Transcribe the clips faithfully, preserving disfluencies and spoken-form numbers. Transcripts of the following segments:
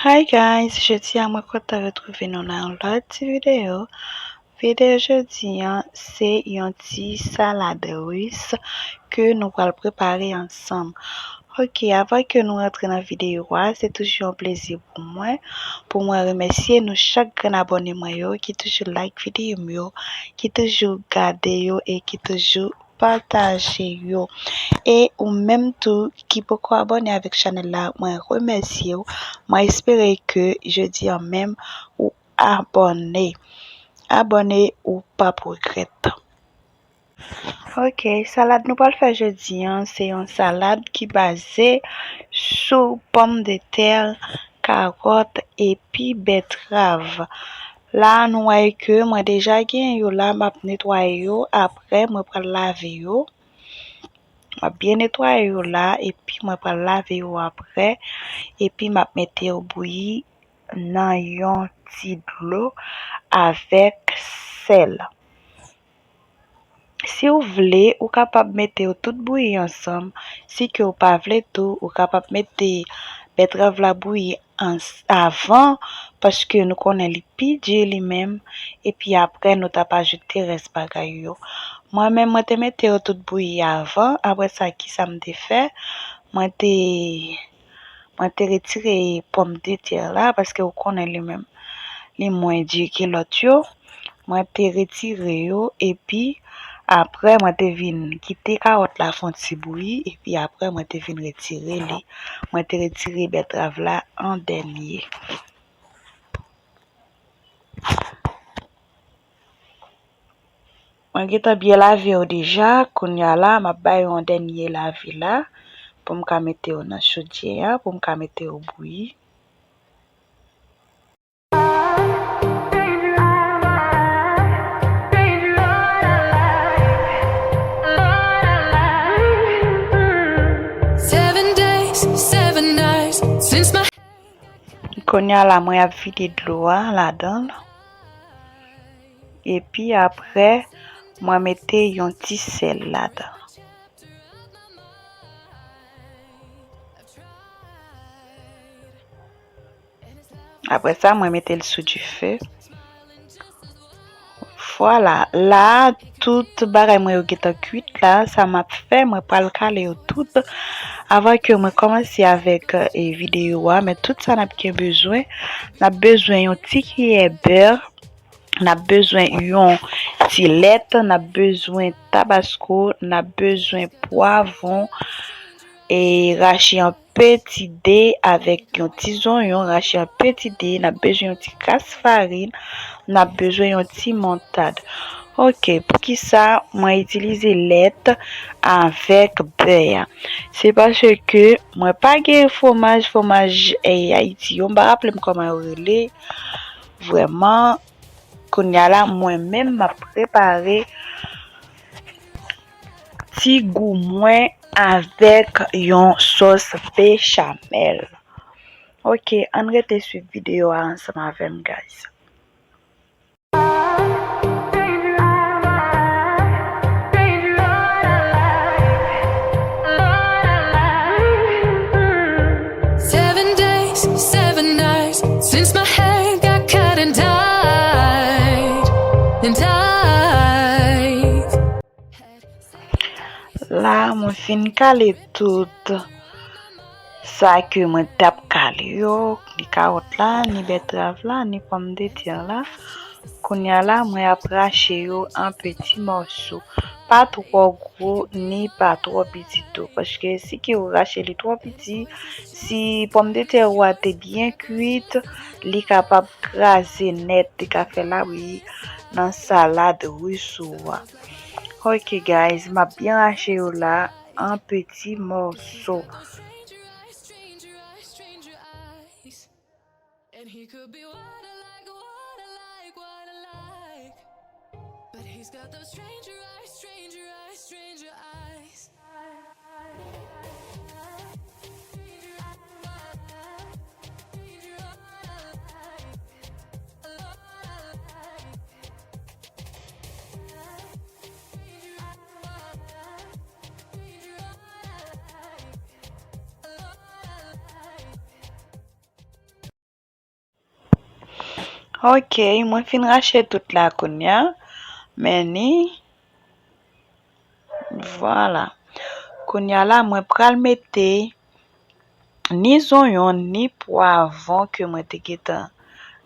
Hi guys, jodi a mwen kontan retwouve nou nan yon lòt ti videyo. Videyo jodi an se yon ti salad ris ke nou pral prepare ansanm. Ok, avan ke nou rantre nan videyo a, se toujou yon plezi pou mwen, pou mwen remèsye nou chak grenn abòne mwen yo ki toujou like videyo m yo, ki toujou gade yo e ki toujou pataje yo. E ou menm tou ki poko abòne avèk chanèl la, mwen remèsye w. Mwen espere ke jodi an menm ou abòne. Abòne, ou p ap regrèt. Ok, salad nou pral fè jodi an, se yon salad ki baze sou pòmdetè, kawòt epi bètrav. La, nou wè ke mwen deja gen yo la, m ap netwaye yo, apre mwen pral lave yo. M ap byen netwaye yo la, epi mwen pral lave yo apre, epi m ap mete yo bouyi nan yon ti dlo avèk sèl. Si w vle, ou kapab mete yo tout bouyi ansanm. Si ke w pa vle tou, ou kapab mete bètrav la bouyi ans-, avan, paske nou konnen li pi di li menm, epi apre nou t ap ajoute rès bagay yo. Mwen menm, mwen te mete yo tout bouyi avan, apre sa, kisa m te fè? Mwen te, mwen te retire pòmdetè la, paske ou konnen li menm, li mwen di ke lòt yo. Mwen te retire yo, epi apre, mwen te vin kite kawòt la fè yon ti bouyi, epi apre, mwen te vin retire li. Mwen te retire bètrav la an dènye. Mwen gentan byen lave yo deja, kounye a la, m ap ba yo yon dènye lave la, pou m ka mete yo nan chodyè a, pou m ka mete yo bouyi. Seven days, seven nights since my Kounye a la, mwen ap vide dlo a ladan l. Epi apre, mwen mete yon ti sèl ladan. Apre sa, mwen mete l sou dife. Vwala, la, tout bagay mwen yo gentan kwit la. Sa m ap fè, mwen pral kale yo tout. Avan ke mwen kòmanse avèk, e, videyo a, men tout sa n ap gen bezwen, n ap bezwen yon ti kiyè bè, n ap bezwen yon ti lèt, n ap bezwen tabasko, n ap bezwen pwavwon, e rache yon peti de avèk yon ti zonyon, rache yon peti de, n ap bezwen yon ti kras farin, n ap bezwen yon ti moutad. Ok, poukisa mwen itilize lèt avèk bè a? Se paske mwen pa gen fwomaj, fwomaj, e, Ayiti yo, m pa raple m kòman yo rele. Vrèman, kounye a la, mwen menm, m ap prepare ti gou mwen avèk yon sòs bechamel. Ok, ann rete swiv videyo a ansanm avè m, guys. Seven days, seven nights since my hair got cut and dyed, and dyed. La, mwen fin kale tout sa ke mwen t ap kale yo, ni kawòt la, ni bètrav la, ni pòmdetè la. Kounye a la, mwen ap rache yo an peti mòso. Pa twò gwo, ni pa twò piti tou. Paske si ke ou rache li twò piti, si pòmdetè ou a te byen kwit, li kapab kraze nèt, li ka fè labri nan salad ris ou a. Ok, guys, m ap byen rache yo la an peti mòso. And he could be what I like, what I like, what I like. But he's got those stranger eyes, stranger eyes, stranger eyes. Ok, mwen fin rache tout la kounye a. Men ni, vwala. Kounye a la, mwen pral mete ni zonyon, ni pwavwon ke mwen te gentan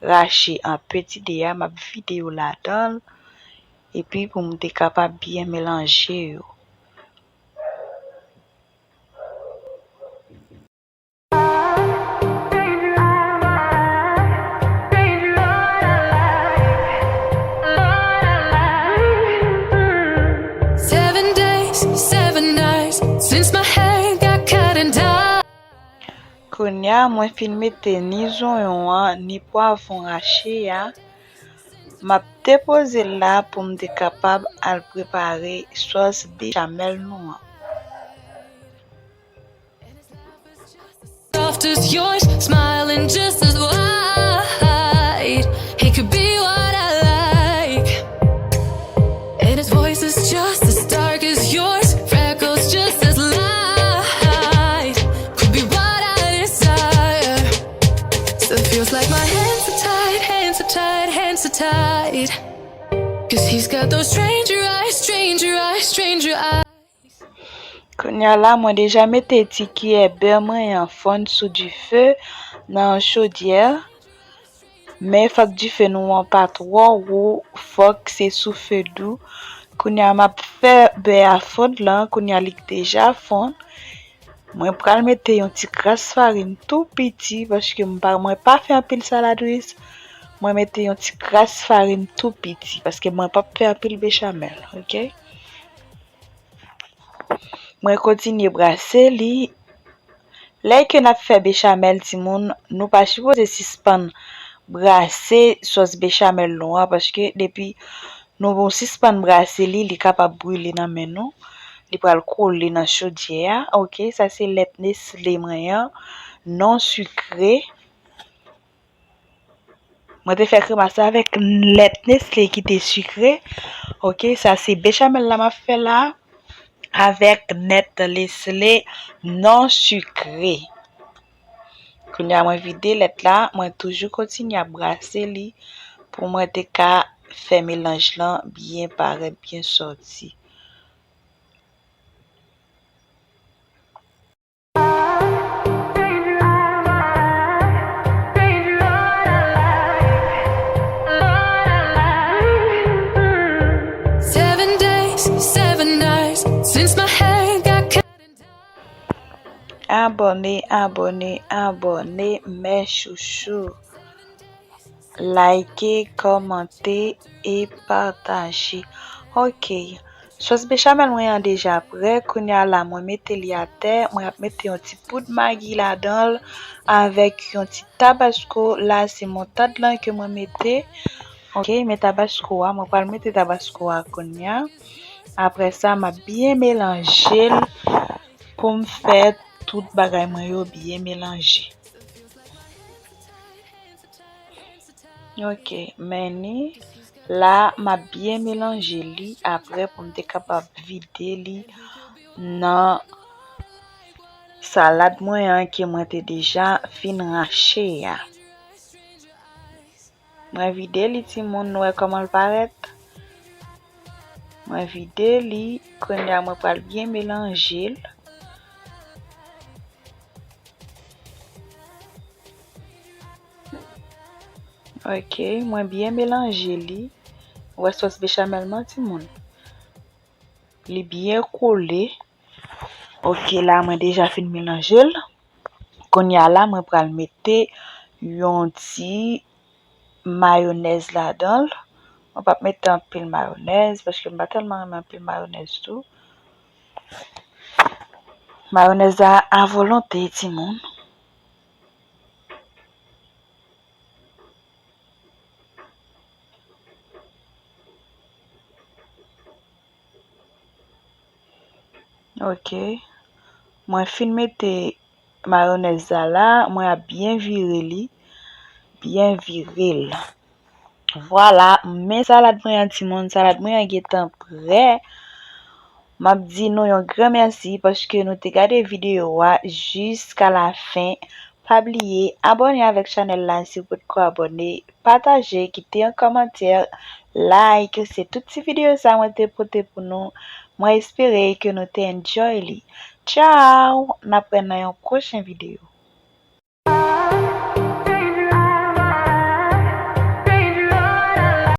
rache an peti de a, m ap vide yo ladan l, epi pou m te kapab byen melanje yo. Seven days, seven nights since my hair got cut and dyed. Kounye a, mwen fin mete ni zonyon an, ni pwavwon rache a. M ap depoze l la pou m te kapab al prepare sòs bechamel nou an. Soft as yours, smiling just as wide. He could be what I like. And his voice is just as dark as yours, freckles just as light. Could be what I desire. Still feels like my hands are tied, hands are tied, hands are tied. 'Cause he's got those stranger eyes, stranger eyes, stranger eyes. Kounye a la, mwen deja mete ti kiyè bè mwen an fonn sou dife nan yon chodyè. Men fòk dife nou an pa twò wo, fòk se sou fe dou. Kounye a, m ap fè bè a fonn lan, kounye a, li deja fonn. Mwen pral mete yon ti kras farin tou piti, paske m pa, mwen pa fè anpil salad ris. Mwen mete yon ti kras farin tou piti, paske mwen p ap fè anpil bechamel, ok? Mwen kontinye brase li. Lè ke n ap fè bechamel, timoun, nou pa sipoze sispann brase sòs bechamel nou an, paske depi nou sispann brase li, li kapab brile nan men nou. Li pral kole nan chodyè a. Ok, sa se lèt Nestlé mwen an, non sikre. Mwen te fè krema sa avèk lèt Nestlé ki te sikre. Ok, sa se bechamel la m ap fè la avèk lèt Nestlé non sikre. Kounye a mwen vide lèt la, mwen toujou kontinye ap brase li pou mwen te ka fè melanj lan byen parèt, byen sòti. Seven days, seven nights since my hair got cut and dyed. Abòne, abòne, abòne, mes chouchous. Like, kòmante e pataje. Ok. Sòs bechamel mwen an deja prè. Kounye a la, mwen mete li atè. Mwen ap mete yon ti poud magi ladan l avèk yon ti tabasko. La, se moutad lan ke mwen mete. Ok, men tabasko a, mwen pral mete tabasko a kounye a. Apre sa, m ap byen melanje l pou m fè tout bagay mwen yo byen melanje. Ok, men ni la, m ap byen melanje li apre pou m te kapab vide li nan salad mwen an ke mwen te deja fin rache a. Mwen vide li, timoun, nou wè kòman l parèt? Mwen vide li, kounye a mwen pral byen melanje l. Ok, mwen byen melanje li. Ou wè sòs bechamel mwen, timoun? Li byen kole. Ok, la mwen deja fin melanje l. Kounye a la, mwen pral mete yon ti mayonèz ladan l. Mwen p ap mete anpil mayonèz, paske m pa tèlman renmen anpil mayonèz tou. Mayonèz la a volonte, timoun. Ok. Mwen fin mete mayonèz la la, mwen ap byen vire li, byen vire l. Vwala, men salad mwen an, timoun, salad mwen an gentan prè. M ap di nou yon gran mèsi paske nou te gade videyo a jiska la fen. Pa bliye abòne avèk chanèl la si w potko abòne, pataje, kite yon kòmantè, like. Se tout ti videyo sa mwen te pote pou nou. Mwen espere ke nou te enjoy li. Tchao! N ap wè nan yon pwochen videyo.